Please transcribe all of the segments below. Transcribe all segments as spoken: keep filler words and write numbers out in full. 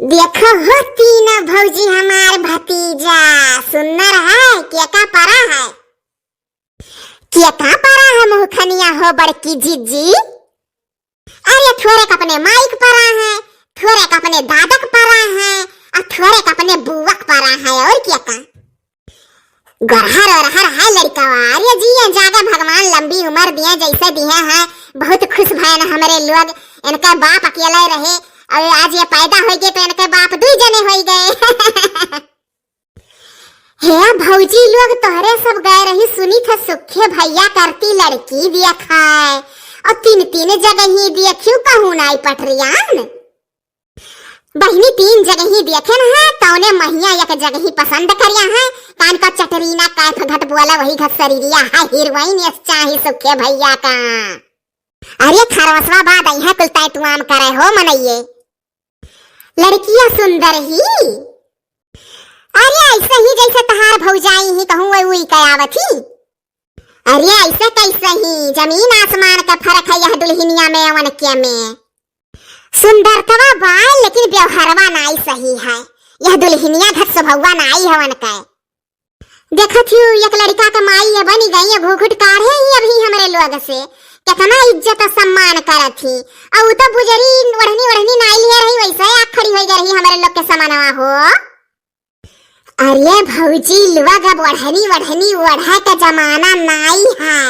देखो हो तीनों भौजी, हमार भतीजा सुंदर है, केका परा है, केका परा है मुहखनिया हो बड़की जीजी। अरे थोरेक अपने माइक परा है, थोरेक अपने दादक परा है, और थोरेक अपने बुअक परा है, और केका। गरहर अरहर है लड़कवा। अरे जिए जागे, भगवान लंबी उमर दिए, जैसे दिए हैं। बहुत खुश भयन हमरे लोग। इनका बाप अकेले रहे, और आज ये पैदा होइगे तो इनके बाप दुई जने होइगे। हे भौजी लोग, तोहरे सब गए रही, सुनी थे सुखे भैया करती लड़की देखा है, और तीन तीन जगह ही देखियो कहूँ नाई पटरियान। बहिनी तीन जगही देखेन है, तौने महिया एक जगही पसंद करिया है। कान का चटरीना, कैफ घट बोला, वही घट शरीरिया है, हीरोइन यस चाही सुखे भैया का। अरे खरवसवा बाद अइहे कुल तैतुआम करे हो मनइये। लड़किया सुंदर ही, अरे ऐसे ही जैसे तहार भौजाई ही कहूँ वही उई के आवत ही। अरे ऐसे कैसे ही, जमीन आसमान का फर्क है यह दुल्हनिया में अवन के में। सुंदरतवा बा, लेकिन व्यवहारवा नाई सही है। यह दुल्हनिया घट स्वभाववा नाई हवन के। देखत ही एक लड़का के माई ये बनी गई, ये घूघूट काढ़े ही अभी हमरे लोग से। कितना इज्जत और सम्मान करत ही। और उ तो बुजरी ओढ़नी ओढ़नी नाई लिए रही, वैसे आँख खड़ी होई गई रही हमरे लोग के समनवा हो। अरे भौजी लोग, अब ओढ़नी ओढ़नी ओढ़े के जमाना नाई है,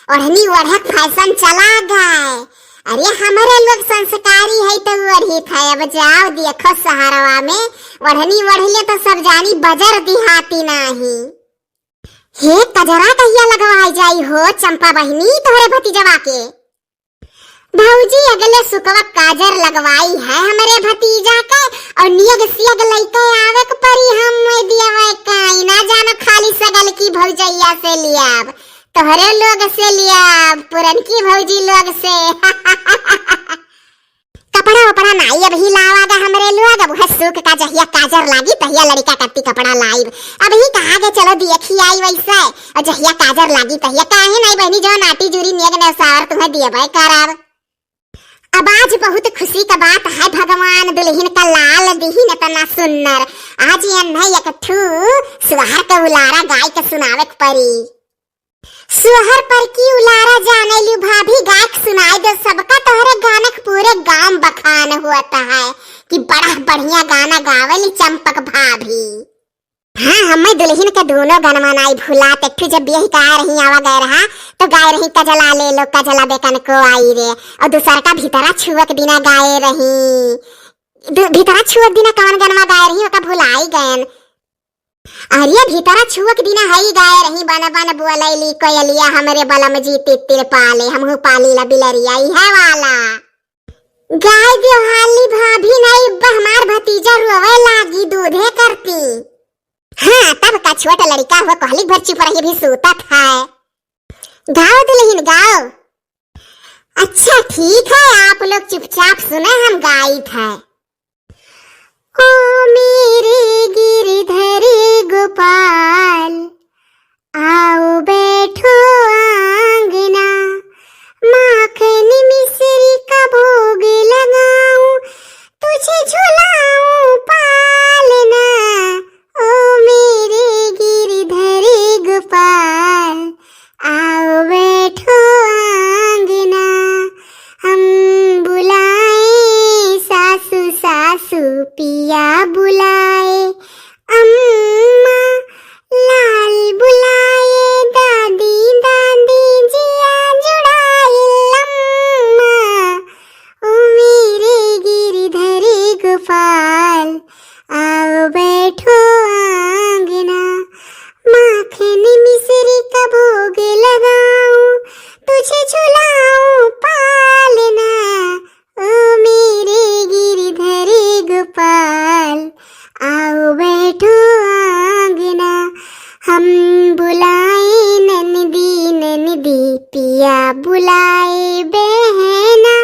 ओढ़नी ओढ़े के फैशन चला गए। अरे हमरे लोग संस्कारी है तो ओढ़ी थे। अब जाओ देखो शहरवा में ओढ़नी ओढ़ले तो सब जानी बजर दिहाती नाही। हे कजरा कहिया लगवाई जाई हो चंपा बहिनी तोहरे भतीजवा के? भौजी अगले सुकवा काजर लगवाई है हमरे भतीजा के, और नियग सियग लइके आवे के परी हम दियवे काई ना जानो खाली सगल की भौजैया से लियाब, तोहरे लोग से लियाब, पुरनकी भौजी लोग से। कपड़ा वपड़ा नाई अबही लावा गा हमरे लोग, अब उहे सूख का जहिया काजर लागी तहिया लड़िका कत्ती कपड़ा लाइब। अबही कहा गे चलो देखी आई वैसे, और जहिया काजर लागी तहिया काहे नाई बहनी जो नाटी जूरी नेग नेसार तुम्हें दियबे करब। अब आज बहुत खुशी का बात है, भगवान दुल्हन का लाल दिहिन इतना सुन्नर। आज एन्हे एक ठू सुहर के उलारा गाय के सुनावे के परी। सुहर पर की उलारा जाने लू भाभी, गायक सुनाई दो सबका, तोहरे गानक पूरे गांव बखान होत है कि बड़ा बढ़िया गाना गावेली चंपक भाभी। हाँ, हमें दुल्हन के दोनों गनवा नाई भुलात, एक ठू जब बियाह का रही आवा गए रहा तो गाए रही कजला ले लो कजला बेकन को आई रे, और दूसर का भीतरा छुअक दिना गाए रही। दु-, भीतरा छुअक दिना कौन गनवा गाए रही ओका भुलाई गयन। अरे भीतरा छुअक दिना हई गाए रही, बन बन बोलैली कोयलिया, हमरे बलम जी तितिर पाले, हमहू पाली ला बिलरिया, इहे वाला। गाय देहाली भाभी नहीं, ब-, हमार भतीजा रोवे लागी, दूधे करती। हाँ, तब का छोट लड़िका हो, कहली भर चुप रही, अभी सूतत है। गाओ दुल्हन, गाओ। अच्छा ठीक है, आप लोग चुपचाप सुने, हम गाइत है। ओ मेरे गिरधर गोपाल, आओ बैठो आंगना, माखन मिश्री का भोग लगाऊं, तुझे झुलाऊं पालना। ओ मेरे गिरधर गोपाल, आओ बैठो आंगना, हम बुलाए सासू सासू पिया बुलाए, अम्मा लाल बुलाए, दादी दादी जिया जुड़ाए, अम्मा ओ मेरे गिरधर गोपाल, आओ बैठो आंगना, माखन मिश्री का भोग लगाऊं, तुझे झुलाऊं पालना। ओ मेरे गिरधर गोपाल, आओ बैठो आंगना, हम बुलाए ननदी ननदी, पिया बुलाए बहना,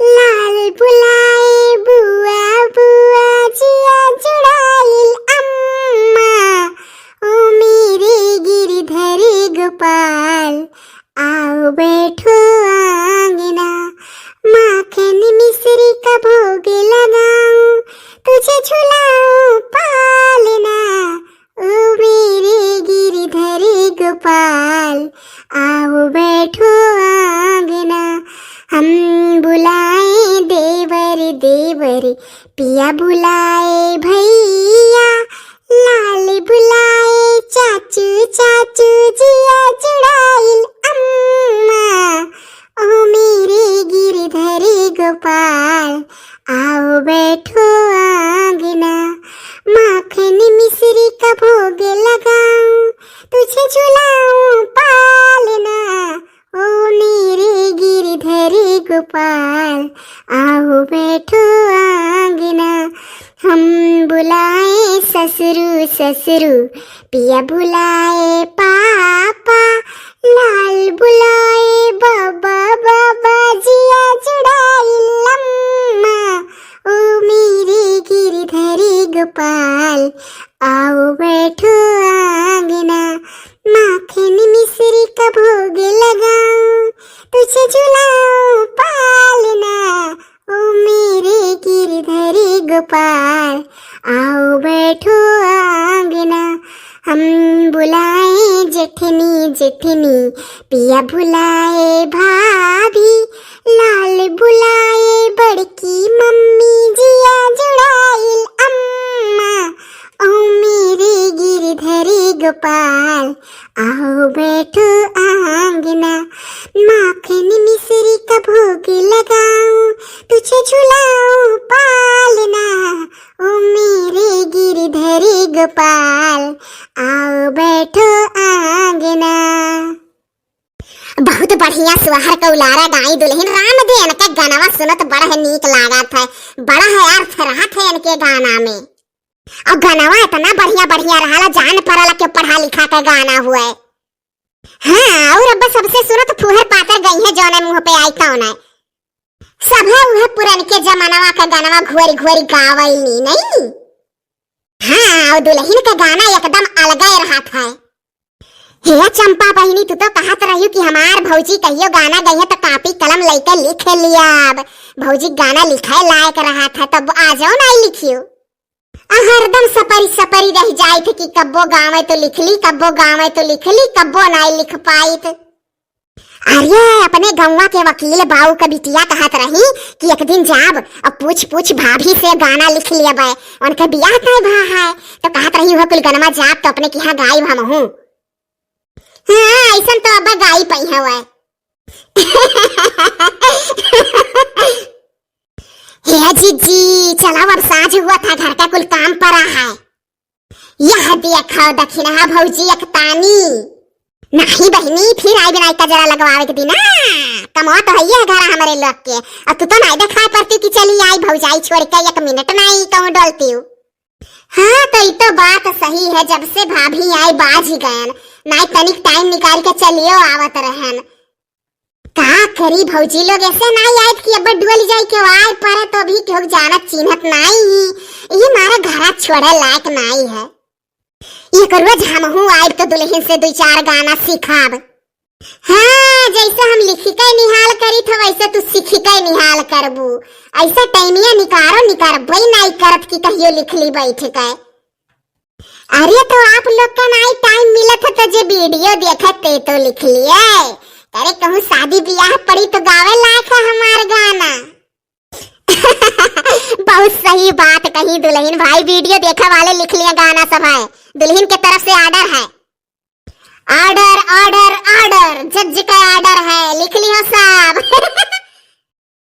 लाल बुलाए बुआ बुआ, जिया जुड़ाइल अम्मा। ओ मेरे गिरधर गोपाल, आओ बैठो आंगना, माखन मिश्री का भोग लगाऊं, तुझे पिया बुलाए भैया, लाल बुलाए चाचू, चाचू जिया जुड़ाइल अम्मा। ओ मेरे गिरधर गोपाल, आओ बैठो आंगना, माखन मिश्री का भोग लगाऊं, तुझे झुलाऊं पालना। ओ मेरे गिरधर गोपाल, आओ बैठो आंगना। हम बुलाए ससुरु ससुरु, पिया बुलाए पापा, लाल बुलाए बाबा, बाबा जिया जुड़ाइल अम्मा। ओ मेरे गिरधर गोपाल, आओ बैठो आंगना, माखन मिश्री का भोग लगाऊं, तुझे झुलाऊं पालना। ओ मेरे गिरधर गोपाल, आओ बैठो आंगना। हम बुलाए जेठनी जेठनी, पिया बुलाए भाभी, लाल बुलाए बड़की मम्मी, जिया जुड़ाइल अम्मा। ओ मेरे गिरधर गोपाल, आओ बैठो आंगना, माखन मिश्री का भोग लगाऊं, तुझे झुलाऊं पालना। ओ मेरे गिरधर गोपाल, आओ बैठो आंगना। बहुत बढ़िया सुहर का उलारा गाई दुलहिन। राम दे इनका गनवा सुनत बड़ा है नीक लागत है, बड़ा है अर्थ रहत है इनके गाना में। और गनवा इतना बढ़िया बढ़िया रहला, जान परला के पढ़ा लिखा के गाना हुए। हाँ, और अब सबसे सुनत फुहर पातर गई है जौने मुंह पे आई तौने। सब है उहे पुरनके जमानवा के गनवा घोरी घोरी गावैनी नहीं। हाँ, और दुलहिन के गाना एकदम अलगे रहत है। हे चंपा बहिनी, तू तो कहत रही कि हमार भौजी कहियो गाना गइहे तो कापी कलम लइके लिख लियाब। भौजी गाना लिखे लायक रहत है, तब आजो नाई लिखियो। आ हरदम सपरी सपरी रह जाइत कि कब्बो गावे तो लिख ली, कब्बो गावे तो लिख ली, कब्बो नाई लिख पाइत। अरे, अपने गौवा के वकील बाऊ का बिटिया कहत रही कि एक दिन जाब और पूछ पूछ भाभी से गाना लिख लेबे, उनके बियाह तय भा है, तो कहत रही हो कुल गनमा जाब तो अपने किहाँ गाइब हमहू। हाँ, ऐसन तो अब गाई पई हवे। हे जिज्जी, चलाओ, अब साँझ हुआ था, घर का कुल काम पड़ा है। यह देखो दखिनहा भौजी एक तानी। नाही बहिनी, फिर आई बिनाई कजरा लगवावे के दिना। कमवा तो हइये है घर हमरे लोग के। और तू तो नाही देखाई पड़ती कि चली आई भौजाई छोड़ के, एक मिनट नाही कहूँ डोलती हूँ। हाँ, तो ई तो बात सही है, जब से भाभी आई बाझ गयन, नाही तनिक टाइम निकाल के चलियो आवत रहन। का करी भौजी लोग, ऐसे नाही आइत कि अब डोल जाई के वाय परे तो भी केहू जानत चिन्हत नाही ही। ये मारे घरा छोड़े लायक नाही है। एक रोज हमहू आइब तो दुलहिन से दुई चार गाना सिखाब। हाँ, जैसे हम लिखिके निहाल करी थ वैसे तू सीखिके निहाल करबू। ऐसे टाइमिया निकारो निकारबई नाही करत कि कहियो लिख ली बैठ के। अरे तो आप लोग का नाही टाइम मिलत है तो जे वीडियो देखत ते तो लिख लिए। अरे कहूँ शादी बियाह पड़ी तो गावे लायक है हमार गाना। बहुत सही बात कही दुलहिन भाई, वीडियो देखे वाले लिख लिए गाना सब है। दुलहिन के तरफ से ऑर्डर है। ऑर्डर, ऑर्डर, ऑर्डर, जज का ऑर्डर है, लिख लियो सब।